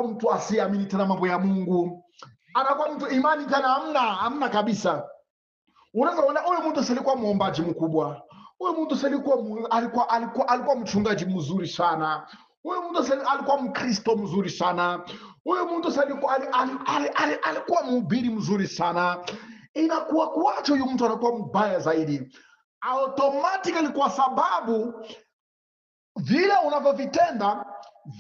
mtu asiamini tena mambo ya Mungu, anakuwa mtu imani tena hamna kabisa. Unaweza kuona huyu mtu alikuwa muombaji mkubwa, huyu mtu alikuwa mchungaji mzuri sana, huyu mtu alikuwa Mkristo mzuri sana, huyu mtu alikuwa mhubiri mzuri sana. Inakuwa kuacha huyu mtu anakuwa mbaya zaidi automatically, kwa sababu vile unavyovitenda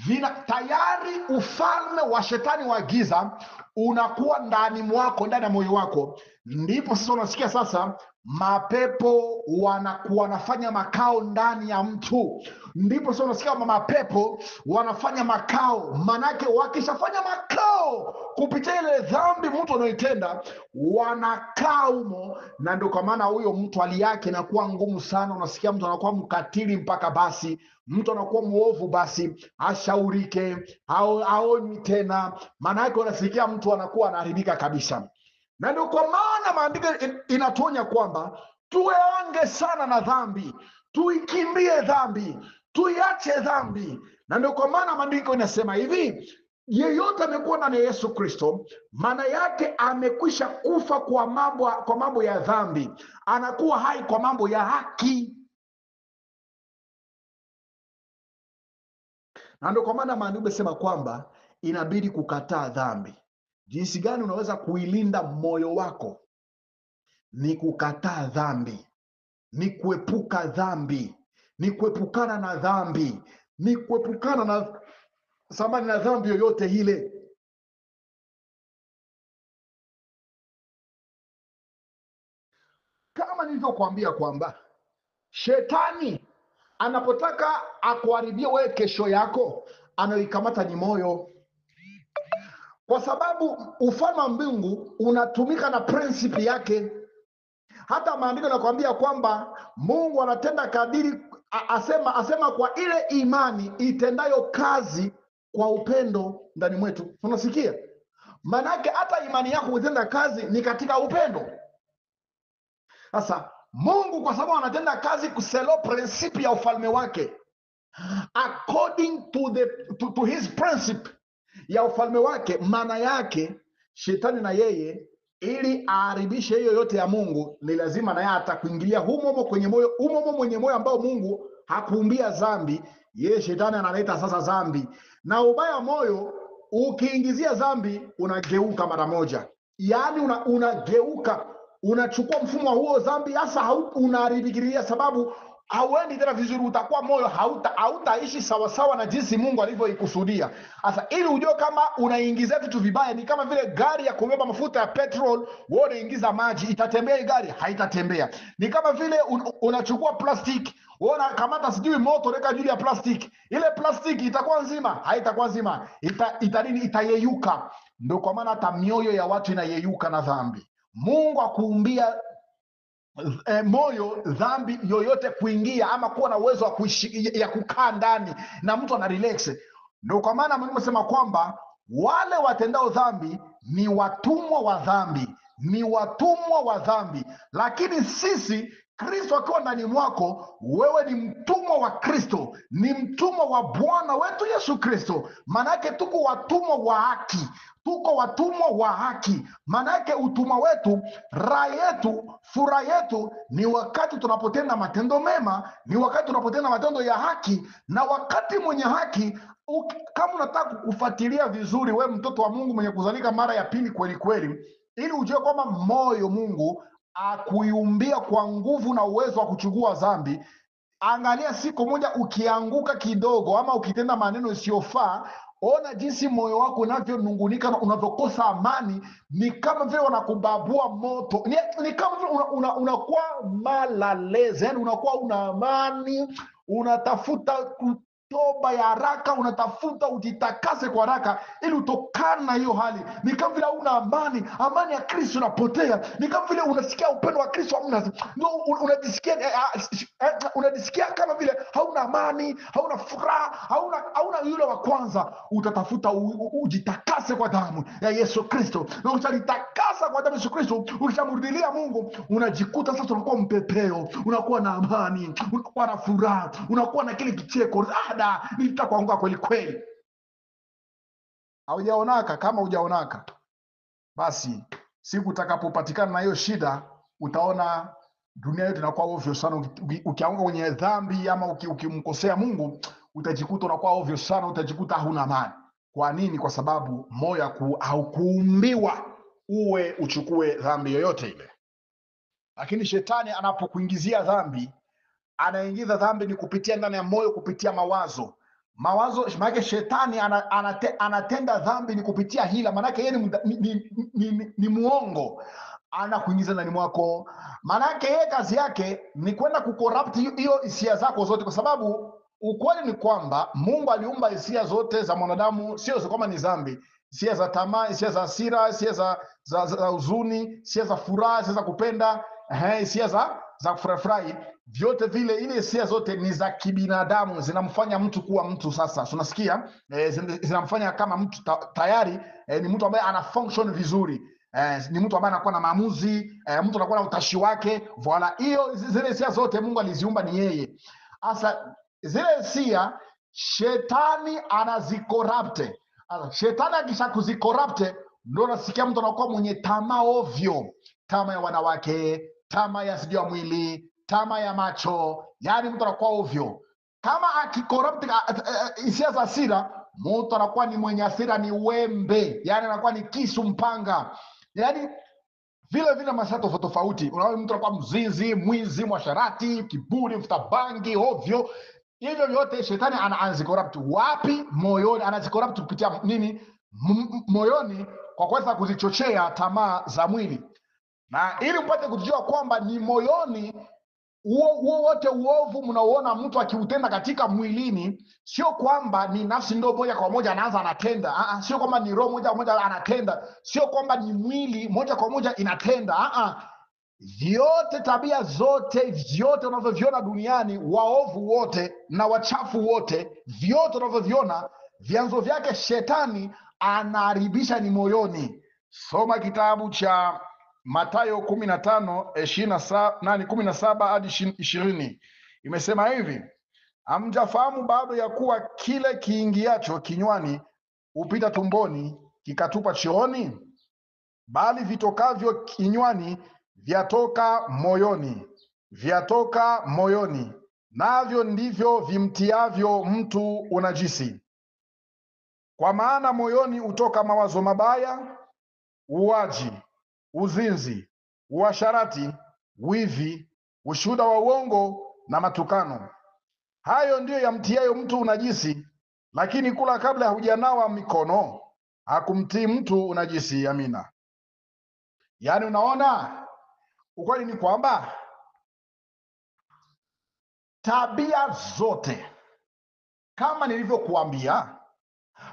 vina tayari ufalme wa shetani wa giza unakuwa ndani mwako, ndani ya moyo wako. Ndipo sasa unasikia sasa mapepo wanakuwa wanafanya makao ndani ya mtu. Ndipo sasa unasikia mapepo wanafanya makao. Manake wakishafanya makao kupitia ile dhambi mtu anayoitenda, wanakaa humo, na ndio kwa maana huyo mtu hali yake inakuwa ngumu sana. Unasikia mtu anakuwa mkatili mpaka basi, mtu anakuwa muovu basi, ashaurike, haonywi tena. Manake unasikia mtu anakuwa anaharibika kabisa. Na ndio kwa maana maandiko inatuonya kwamba tueange sana na dhambi, tuikimbie dhambi, tuiache dhambi. Na ndio kwa maana maandiko inasema hivi, yeyote amekuwa ndani ya Yesu Kristo, maana yake amekwisha kufa kwa mambo ya dhambi, anakuwa hai kwa mambo ya haki. Na ndio kwa maana maandiko inasema kwamba inabidi kukataa dhambi. Jinsi gani unaweza kuilinda moyo wako? Ni kukataa dhambi, ni kuepuka dhambi, ni kuepukana na dhambi, ni kuepukana na samani na dhambi yoyote ile. Kama nilivyokuambia kwamba shetani anapotaka akuharibie wewe kesho yako, anaoikamata ni moyo. Kwa sababu ufalme wa mbingu unatumika na principle yake. Hata maandiko yanakuambia kwamba Mungu anatenda kadiri, asema kwa ile imani itendayo kazi kwa upendo ndani mwetu. Unasikia? Manake hata imani yako kutenda kazi ni katika upendo. Sasa Mungu kwa sababu anatenda kazi kuselo principle ya ufalme wake, according to to his principle ya ufalme wake, maana yake shetani na yeye ili aharibishe hiyo yote ya Mungu ni lazima na yeye atakuingilia humo kwenye moyo, humo mwenye moyo ambao Mungu hakuumbia dhambi. Yeye shetani analeta sasa dhambi. Na ubaya moyo ukiingizia dhambi unageuka mara moja. Yaani unageuka, unachukua mfumo huo dhambi hasa unaharibikiria, sababu hauendi tena vizuri, utakuwa moyo hautaishi sawa sawa na jinsi Mungu alivyoikusudia. Sasa ili ujue kama unaingizia vitu vibaya, ni kama vile gari ya kubeba mafuta ya petrol, wewe unaingiza maji, itatembea hii gari? Haitatembea. Ni kama vile unachukua plastiki, wewe unakamata sijui moto weka juu ya plastiki, ile plastiki itakuwa nzima? Haitakuwa nzima. Itayeyuka. Ndio kwa maana hata mioyo ya watu inayeyuka na dhambi. Mungu akuumbia moyo dhambi yoyote kuingia ama kuwa na uwezo wa ya kukaa ndani na mtu ana relax. Ndio kwa maana Mungu anasema kwamba wale watendao dhambi ni watumwa wa dhambi, ni watumwa wa dhambi. Lakini sisi Kristo akiwa ndani mwako, wewe ni mtumwa wa Kristo, ni mtumwa wa Bwana wetu Yesu Kristo. Manake tuko watumwa wa haki, tuko watumwa wa haki. Manake utumwa wetu, raha yetu, furaha yetu ni wakati tunapotenda matendo mema, ni wakati tunapotenda matendo ya haki. Na wakati mwenye haki, kama unataka kufuatilia vizuri, we mtoto wa Mungu mwenye kuzalika mara ya pili kweli kweli, ili ujue kwamba moyo Mungu akuiumbia kwa nguvu na uwezo wa kuchukua dhambi, angalia siku moja ukianguka kidogo ama ukitenda maneno isiyofaa, ona jinsi moyo wako unavyonungunika na unavyokosa amani. Ni kama vile wanakubabua moto, ni kama vile unakuwa malaleze, yani unakuwa una amani, unatafuta toba ya haraka, unatafuta ujitakase kwa haraka ili utokane na hiyo hali. Ni kama vile una amani, amani ya Kristo inapotea. Ni kama vile unasikia upendo wa Kristo hamna. Ndio unajisikia kama vile hauna amani, hauna furaha, hauna yule wa kwanza. Utatafuta ujitakase kwa damu ya Yesu Kristo. Na ukishajitakasa kwa damu ya Yesu Kristo, ukishamrudilia Mungu, unajikuta sasa unakuwa mpepeo, unakuwa na amani, unakuwa na furaha, unakuwa na kile kicheko. Nitakuanguka kweli kweli. Haujaonaka? Kama hujaonaka, basi siku utakapopatikana na hiyo shida, utaona dunia yote inakuwa ovyo sana. Ukianguka kwenye dhambi ama ukimkosea Mungu, utajikuta unakuwa ovyo sana, utajikuta huna amani. Kwa nini? Kwa sababu moyo haukuumbiwa uwe uchukue dhambi yoyote ile. Lakini shetani anapokuingizia dhambi, anaingiza dhambi ni kupitia ndani ya moyo, kupitia mawazo. Mawazo, maana shetani anatenda dhambi ni kupitia hila, maana yeye ni muongo, anakuingiza ndani mwako. Maana yeye kazi yake ni kwenda kucorrupt hiyo hisia zako zote, kwa sababu ukweli ni kwamba Mungu aliumba hisia zote za mwanadamu, sio kwamba ni dhambi. Hisia za tamaa, hisia za hasira, hisia za huzuni, hisia za furaha, hisia za kupenda, hisia za kufurahi, vyote vile, ile hisia zote ni za kibinadamu, zinamfanya mtu kuwa mtu. Sasa tunasikia zinamfanya kama mtu tayari, ni mtu ambaye ana function vizuri, ni mtu ambaye anakuwa na maamuzi, mtu anakuwa na utashi wake. Voila, hiyo zile hisia zote Mungu aliziumba ni yeye. Sasa zile hisia shetani anazicorrupt. Shetani akisha kuzicorrupt, ndio unasikia mtu anakuwa mwenye tamaa ovyo, tamaa ya wanawake, tamaa ya sijui ya mwili, tamaa ya macho, yani mtu anakuwa ovyo. Kama akicorrupt hisia za hasira, mtu anakuwa ni mwenye hasira, ni wembe, yani anakuwa ni kisu mpanga, yani vile vile maisha tofauti tofauti. Unaona mtu anakuwa mzinzi, mwizi, mwasharati, kiburi, mfuta bangi, ovyo. Hivyo vyote shetani anazicorrupt wapi? Moyoni. Anazicorrupt kupitia nini? Moyoni, kwa kuweza kuzichochea tamaa za mwili. Na ili mpate kujua kwamba ni moyoni, huo wote uovu mnaoona mtu akiutenda katika mwilini, sio kwamba ni nafsi ndio moja kwa moja anaanza anatenda. Sio kwamba ni roho moja kwa moja anatenda, sio kwamba ni mwili moja kwa moja inatenda. Vyote, tabia zote, vyote unavyoviona duniani, waovu wote na wachafu wote, vyote unavyoviona, vyanzo vyake shetani anaharibisha ni moyoni. Soma kitabu cha Mathayo 15, 17 hadi 20. Imesema hivi: hamjafahamu bado ya kuwa kile kiingiacho kinywani hupita tumboni kikatupa chooni? Bali vitokavyo kinywani vyatoka moyoni, vyatoka moyoni, navyo ndivyo vimtiavyo mtu unajisi. Kwa maana moyoni hutoka mawazo mabaya, uaji, uzinzi, uasharati, wivi, ushuhuda wa uongo na matukano. Hayo ndiyo yamtiayo mtu unajisi, lakini kula kabla hujanawa mikono hakumtii mtu unajisi. Amina. Yaani unaona, ukweli ni kwamba tabia zote kama nilivyokuambia,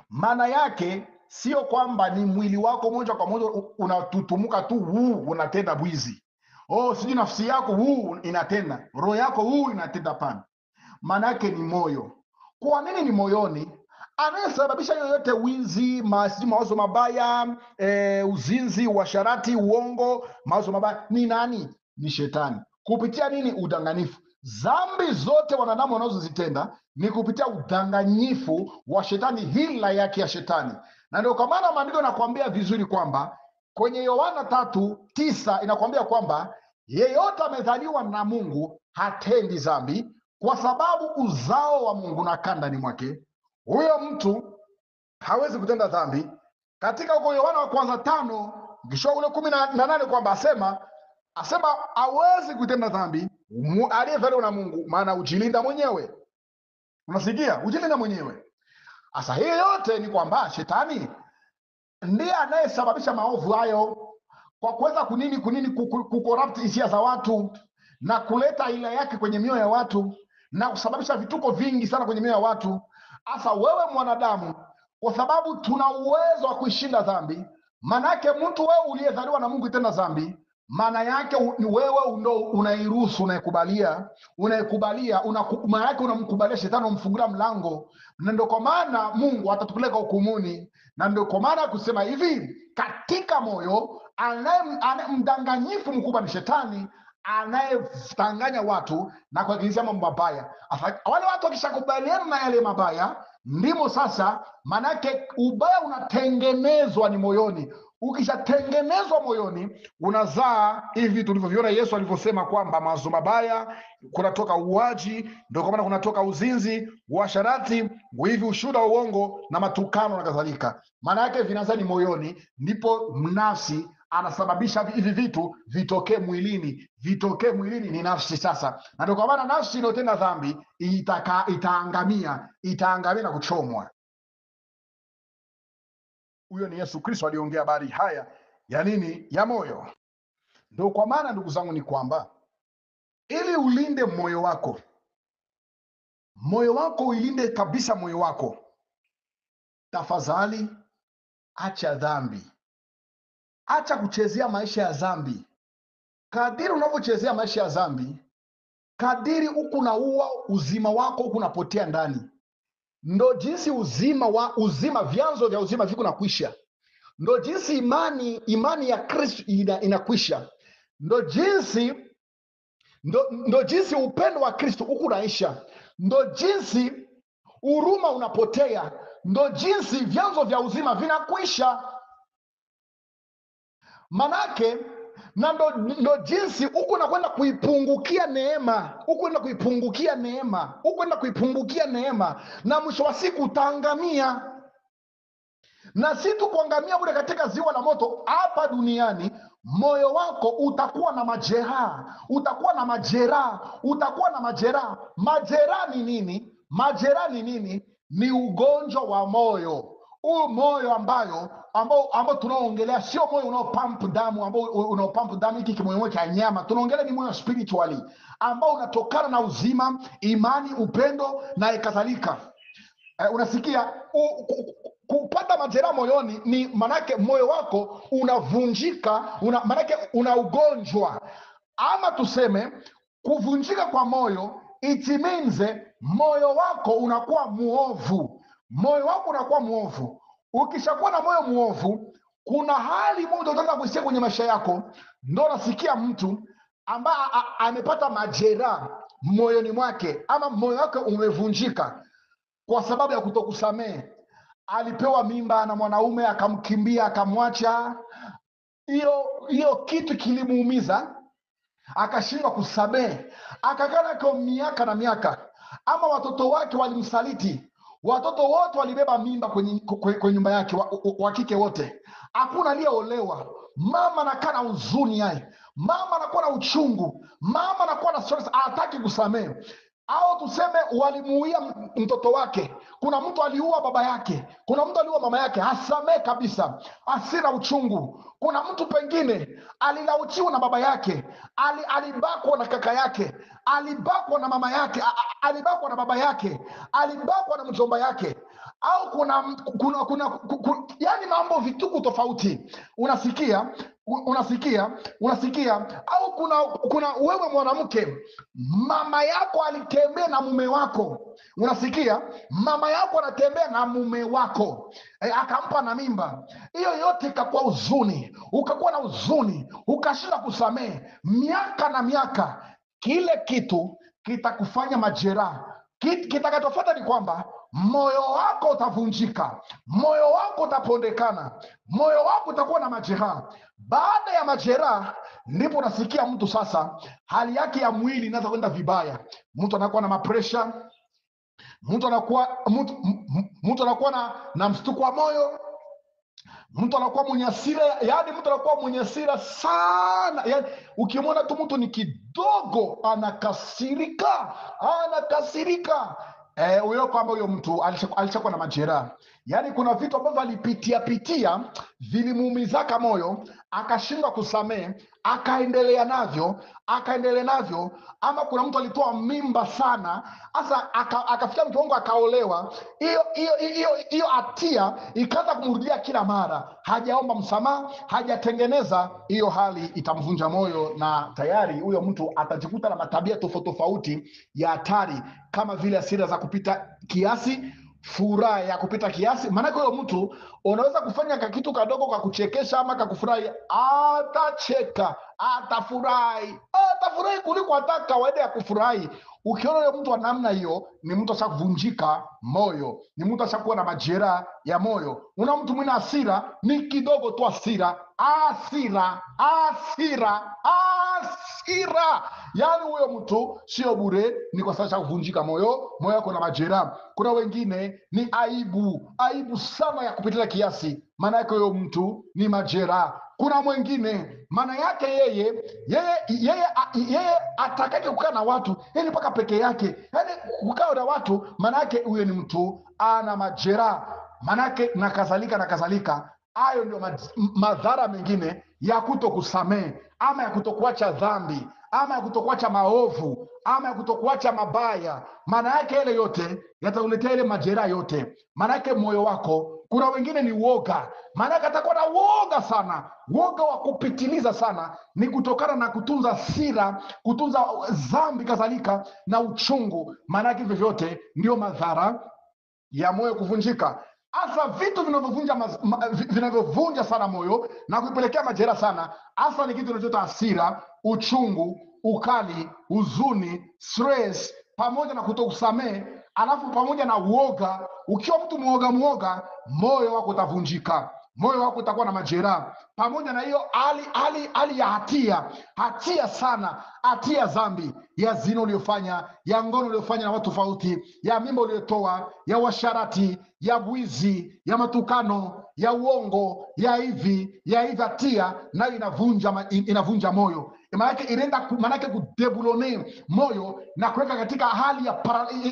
maana yake sio kwamba ni mwili wako moja kwa moja unatutumuka tu, unatenda bwizi. Oh, sijui nafsi yako inatenda, roho yako inatenda. Pana, maana yake ni moyo. Kwa nini ni moyoni? Anayesababisha yoyote wizi, mawazo mabaya, uzinzi, uasharati, uongo, mawazo mabaya ni nani? Ni shetani. Kupitia nini? Udanganyifu. Dhambi zote wanadamu wanazozitenda ni kupitia udanganyifu wa shetani, hila yake ya shetani. Na ndio kwa maana maandiko yanakuambia vizuri kwamba kwenye Yohana 3:9 inakuambia kwamba yeyote amezaliwa na Mungu hatendi dhambi, kwa sababu uzao wa Mungu unakaa ndani mwake. Huyo mtu hawezi kutenda dhambi. Katika huko Yohana wa kwanza 5 kisha ule 18 kwamba asema hawezi kutenda dhambi aliyezaliwa na Mungu, maana ujilinda mwenyewe. Unasikia? Ujilinda mwenyewe. Asa hii yote ni kwamba shetani ndiye anayesababisha maovu hayo kwa kuweza kunini kucorrupt hisia za watu na kuleta ila yake kwenye mioyo ya watu na kusababisha vituko vingi sana kwenye mioyo ya watu. Asa wewe mwanadamu, kwa sababu tuna uwezo wa kuishinda dhambi, manake mtu wewe uliyezaliwa na Mungu itenda dhambi, maana yake ni wewe ndio unairuhusu, unaikubalia, maana yake unamkubalia shetani, unamfungulia mlango. Na ndio kwa maana Mungu atatupeleka hukumuni. Na ndio kwa maana kusema hivi, katika moyo mdanganyifu mkubwa ni shetani, anayedanganya watu na kuagizia mambo mabaya. Wale watu wakishakubaliana na yale mabaya, Ndimo sasa, manake ubaya unatengenezwa ni moyoni. Ukishatengenezwa moyoni unazaa hivi tulivyoviona Yesu alivyosema kwamba mawazo mabaya kunatoka uuaji, ndio kwa maana kunatoka uzinzi, uasherati, wivi, ushuhuda wa uongo na matukano na kadhalika. Maana yake vinaanza ni moyoni, ndipo nafsi anasababisha hivi vitu vitokee mwilini, vitokee mwilini ni nafsi sasa. Na ndio kwa maana nafsi inayotenda dhambi itaangamia, itaangamia na kuchomwa. Huyo ni Yesu Kristo aliongea habari haya ya nini? Ya moyo. Ndio kwa maana ndugu zangu ni kwamba ili ulinde moyo wako, moyo wako uilinde kabisa moyo wako, tafadhali acha dhambi, acha kuchezea maisha ya dhambi. Kadiri unavyochezea maisha ya dhambi, kadiri huku naua uzima wako, huku unapotea ndani. Ndo jinsi uzima wa uzima, vyanzo vya uzima viko nakwisha. Ndo jinsi imani ya Kristo inakwisha. Ndo jinsi ndo jinsi upendo wa Kristo huku unaisha. Ndo jinsi huruma unapotea. Ndo jinsi vyanzo vya uzima vinakwisha. Manake na ndo jinsi huku nakwenda kuipungukia neema, huku kwenda kuipungukia neema, huku kwenda kuipungukia neema, na mwisho wa siku utaangamia. Na si tu kuangamia bure katika ziwa la moto hapa duniani, moyo wako utakuwa na majeraha, utakuwa na majeraha, utakuwa na majeraha. Majeraha ni nini? Majeraha ni nini? Ni ugonjwa wa moyo. Huu moyo ambao tunaongelea sio moyo unaopump damu, ambao unaopump damu hiki kimoyo cha nyama. Tunaongelea ni moyo spiritually ambao unatokana na uzima, imani, upendo na kadhalika. Unasikia kupata majeraha moyoni ni manake moyo wako unavunjika, manake una ugonjwa. Ama tuseme kuvunjika kwa moyo, it means moyo wako unakuwa muovu. Moyo wako unakuwa muovu. Ukishakuwa na moyo muovu, kuna hali moja utaanza kusikia kwenye maisha yako. Ndio nasikia mtu ambaye amepata majeraha moyoni mwake, ama moyo wake umevunjika kwa sababu ya kutokusamehe. Alipewa mimba na mwanaume akamkimbia, akamwacha. Hiyo kitu kilimuumiza, akashindwa kusamehe, akakaa nako miaka na miaka. Ama watoto wake walimsaliti. Watoto wote walibeba mimba kwenye nyumba yake, wa kike wote. Hakuna aliyeolewa. Mama anakaa na huzuni yake, mama anakuwa na uchungu, mama anakuwa na stress, hataki kusamehe. Au tuseme walimuua mtoto wake. Kuna mtu aliua baba yake, kuna mtu aliua mama yake, hasamehe kabisa, hasira, uchungu. Kuna mtu pengine alilauchiwa na baba yake, alibakwa na kaka yake, alibakwa na mama yake, alibakwa na baba yake, alibakwa na mjomba yake. Au kuna yani mambo vituko tofauti. Unasikia? Unasikia? Au kuna wewe mwanamke, mama yako alitembea na mume wako. Unasikia? Mama yako anatembea na mume wako, akampa na mimba. Hiyo yote ikakuwa huzuni, ukakuwa na huzuni, ukashinda kusamehe miaka na miaka. Kile kitu kitakufanya majeraha. Kitakachofuata ni kwamba moyo wako utavunjika, moyo wako utapondekana, moyo wako utakuwa na majeraha. Baada ya majeraha ndipo unasikia mtu sasa hali yake ya mwili inaanza kwenda vibaya. Mtu anakuwa na mapresha, mtu anakuwa na mshtuko wa moyo, mtu anakuwa mwenye hasira, yaani mtu anakuwa mwenye hasira sana. Yaani ukimwona tu mtu ni kidogo anakasirika. Huyo kwamba huyo mtu alishakuwa na majeraha. Yaani kuna vitu ambavyo alipitia vilimuumizaka moyo, akashindwa kusamehe, akaendelea navyo. Ama kuna mtu alitoa mimba sana, sasa akafikia kiwango akaolewa. Hiyo hatia ikaanza kumrudia kila mara. Hajaomba msamaha, hajatengeneza, hiyo hali itamvunja moyo, na tayari huyo mtu atajikuta na matabia tofauti ya hatari, kama vile hasira za kupita kiasi, furaha ya kupita kiasi. Maana huyo mtu unaweza kufanya kitu kadogo kwa kuchekesha ama kakufurahi, atacheka, atafurahi kuliko hata kawaida ya kufurahi. Ukiona huyo mtu wa namna hiyo, ni mtu ashavunjika moyo, ni mtu ashakuwa na majeraha ya moyo. Una mtu mwina hasira, ni kidogo tu hasira, hasira, hasira, hasira. Yaani huyo mtu sio bure, ni kwa sababu kuvunjika moyo, moyo wako na majeraha. Kuna wengine ni aibu, aibu sana ya kupitiliza kiasi, maana yake huyo mtu ni majeraha. Kuna mwingine maana yake yeye atakake kukaa na watu, yeye mpaka peke yake, yaani kukaa na watu, maana yake huyo ni mtu ana majeraha, maana yake na kadhalika na kadhalika. Hayo ndio madhara mengine ya kutokusamehe ama ya kutokuacha dhambi ama ya kutokuacha maovu ama ya kutokuacha mabaya. Maana yake ile yote yatakuletea ile majeraha yote, maana yake moyo wako. Kuna wengine ni woga, maana yake atakuwa na woga sana, woga wa kupitiliza sana, ni kutokana na kutunza hasira, kutunza dhambi kadhalika na uchungu. Maana yake hivyo vyote ndio madhara ya moyo kuvunjika. Hasa vitu vinavyovunja vinavyovunja sana moyo na kuipelekea majeraha sana, hasa ni kitu kinachoitwa hasira, uchungu, ukali, huzuni, stress, pamoja na kutokusamehe, alafu pamoja na uoga. Ukiwa mtu muoga muoga, moyo wako utavunjika, moyo wako utakuwa na majeraha. Pamoja na hiyo hali ya hatia, hatia sana, hatia dhambi ya zina uliyofanya, ya ngono uliyofanya na watu tofauti, ya mimba uliyotoa, ya uasherati, ya bwizi, ya matukano, ya uongo, ya hivi, ya hivi, hatia nayo inavunja moyo. Maana yake inaenda maana yake kudebulone moyo na kuweka katika hali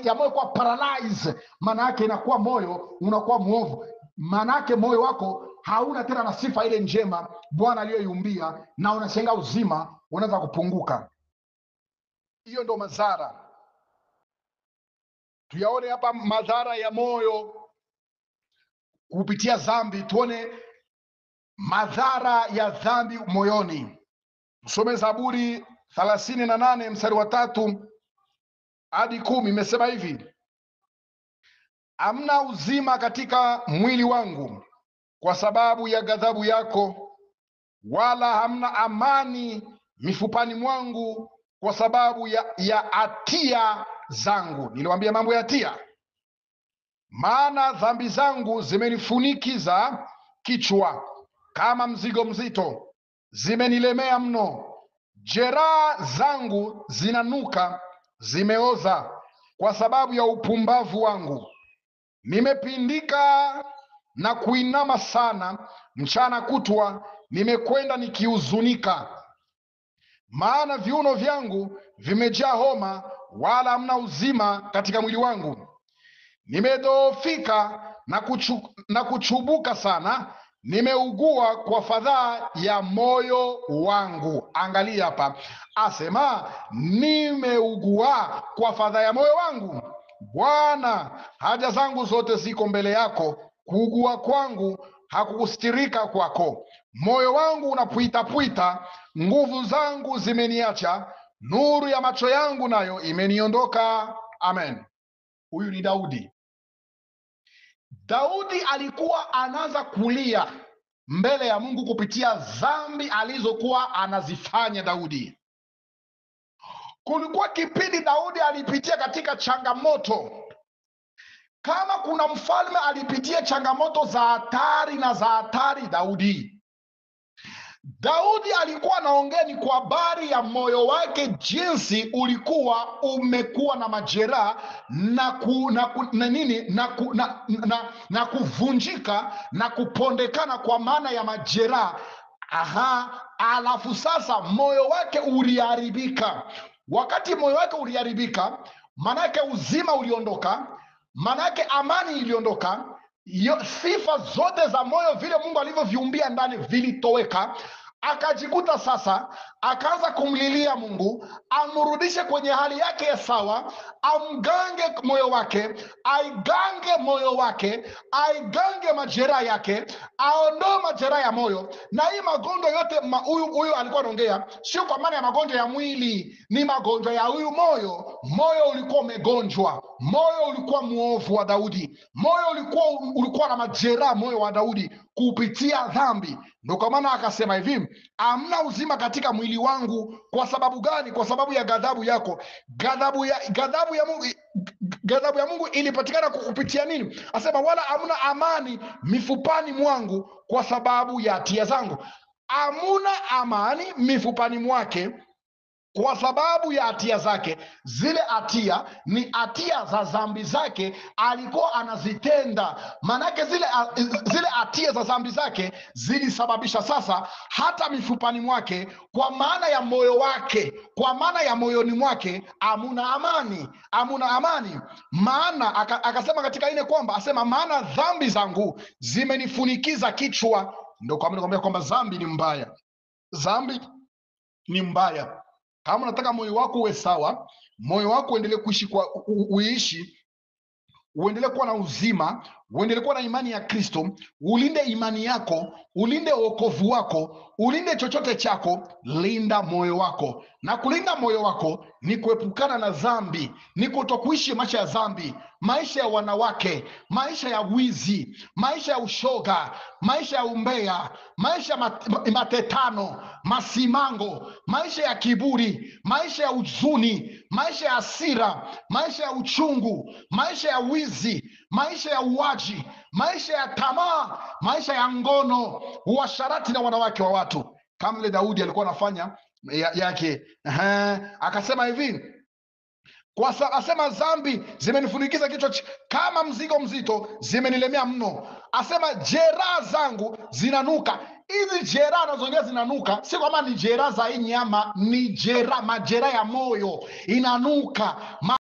ya moyo kuwa paralyze. Maana yake inakuwa moyo unakuwa muovu, maana yake moyo wako hauna tena na sifa ile njema Bwana aliyoiumbia, na unashangaa uzima unaanza kupunguka. Hiyo ndo madhara. Tuyaone hapa madhara ya moyo kupitia dhambi, tuone madhara ya dhambi moyoni. Tusome Zaburi 38 mstari wa 3 hadi 10, imesema hivi: hamna uzima katika mwili wangu kwa sababu ya ghadhabu yako, wala hamna amani mifupani mwangu kwa sababu ya hatia zangu. Niliwaambia mambo ya hatia. Maana dhambi zangu zimenifunikiza kichwa kama mzigo mzito, zimenilemea mno. Jeraha zangu zinanuka, zimeoza kwa sababu ya upumbavu wangu. Nimepindika na kuinama sana, mchana kutwa nimekwenda nikihuzunika. Maana viuno vyangu vimejaa homa, wala hamna uzima katika mwili wangu. Nimedhoofika na kuchubuka sana, nimeugua kwa fadhaa ya moyo wangu. Angalia hapa, asema nimeugua kwa fadhaa ya moyo wangu. Bwana, haja zangu zote ziko mbele yako, kuugua kwangu hakukustirika kwako. Moyo wangu unapuita-puita, nguvu zangu zimeniacha, nuru ya macho yangu nayo imeniondoka. Amen. Huyu ni Daudi. Daudi alikuwa anaanza kulia mbele ya Mungu kupitia dhambi alizokuwa anazifanya Daudi. Kulikuwa kipindi Daudi alipitia katika changamoto. Kama kuna mfalme alipitia changamoto za hatari na za hatari, Daudi. Daudi alikuwa anaongea ni kwa habari ya moyo wake, jinsi ulikuwa umekuwa na majeraha na kuvunjika na kupondekana kwa maana ya majeraha. Aha, alafu sasa moyo wake uliharibika. Wakati moyo wake uliharibika, manake uzima uliondoka, manake amani iliondoka, sifa zote za moyo vile Mungu alivyoviumbia ndani vilitoweka. Akajikuta sasa akaanza kumlilia Mungu amrudishe kwenye hali yake ya sawa, amgange moyo wake, aigange moyo wake, aigange majeraha yake, aondoe majeraha ya moyo. Na hii magonjwa yote huyu alikuwa anaongea sio kwa maana ya magonjwa ya mwili, ni magonjwa ya huyu moyo. Moyo ulikuwa umegonjwa, Moyo ulikuwa muovu wa Daudi, moyo ulikuwa na majeraha, moyo wa Daudi kupitia dhambi. Ndio kwa maana akasema hivi, hamna uzima katika mwili wangu. Kwa sababu gani? Kwa sababu ya ghadhabu yako. Ghadhabu ya Mungu, ghadhabu ya Mungu ilipatikana kupitia nini? Asema wala hamna amani mifupani mwangu kwa sababu ya hatia zangu. Hamuna amani mifupani mwake kwa sababu ya hatia zake. Zile hatia ni hatia za dhambi zake alikuwa anazitenda. Manake zile hatia za dhambi zake zilisababisha sasa hata mifupani mwake, kwa maana ya moyo wake, kwa maana ya moyoni mwake hamuna amani, hamuna amani. Maana akasema katika ine kwamba asema, maana dhambi zangu zimenifunikiza kichwa. Ndio kwa maana nakwambia kwamba dhambi ni mbaya, dhambi ni mbaya. Kama unataka moyo wako uwe sawa, moyo wako uendelee kuishi kwa uishi, uendelee kuwa na uzima, uendelee kuwa na imani ya Kristo, ulinde imani yako, ulinde wokovu wako, ulinde chochote chako, linda moyo wako. Na kulinda moyo wako ni kuepukana na dhambi, ni kutokuishi maisha ya dhambi, maisha ya wanawake, maisha ya wizi, maisha ya ushoga, maisha ya umbea, maisha ya matetano, masimango, maisha ya kiburi, maisha ya huzuni, maisha ya hasira, maisha ya uchungu, maisha ya wizi, maisha ya uaji, maisha ya tamaa, maisha ya ngono, uasharati na wanawake wa watu, kama vile Daudi alikuwa anafanya yake. Akasema hivi, asema dhambi zimenifunikiza kichwa kama mzigo mzito, zimenilemea mno. Asema jeraha zangu zinanuka. Hizi jeraha anazoongea zinanuka, si kwamba ni jeraha za hii nyama, ni jeraha, majeraha ya moyo inanuka.